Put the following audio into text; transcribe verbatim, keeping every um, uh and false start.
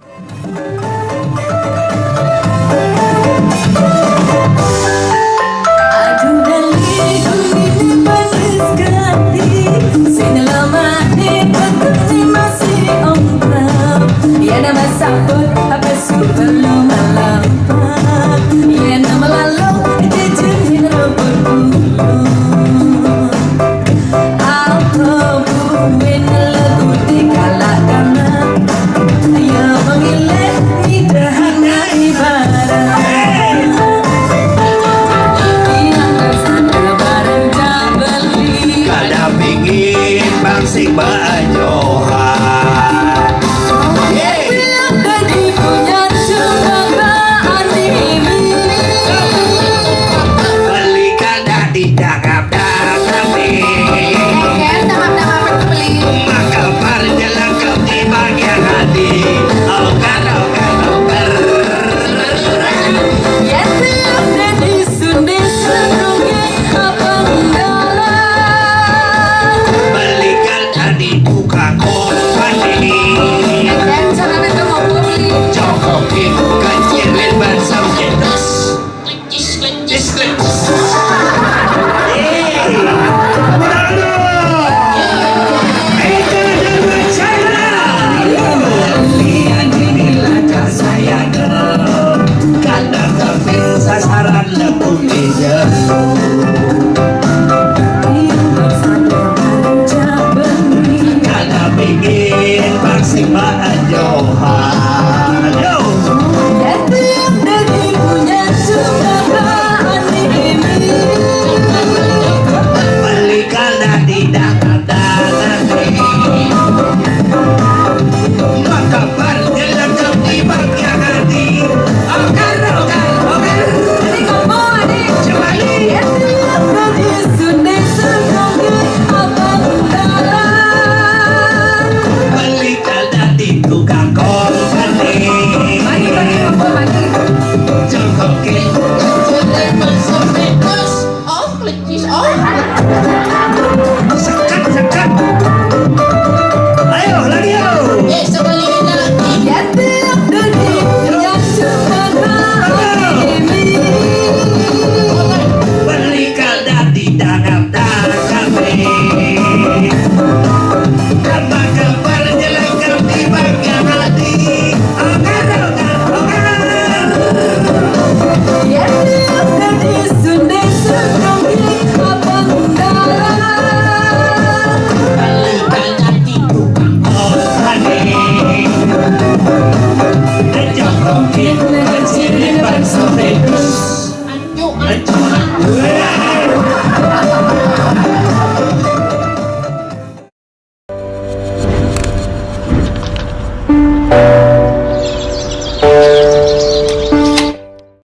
Aduh, Dali, dunia panas sekali. Sing lama deh, aku ni masih ongkap. Ya nama sabut, apa su belum malam. Ya nama lalu, jejak rebut bulu. Apa buin lagu di kala kama. Ya mengilih, ni dah hangai barang. Yang bersama barang jambeli. Kada pingin bang sing baajo.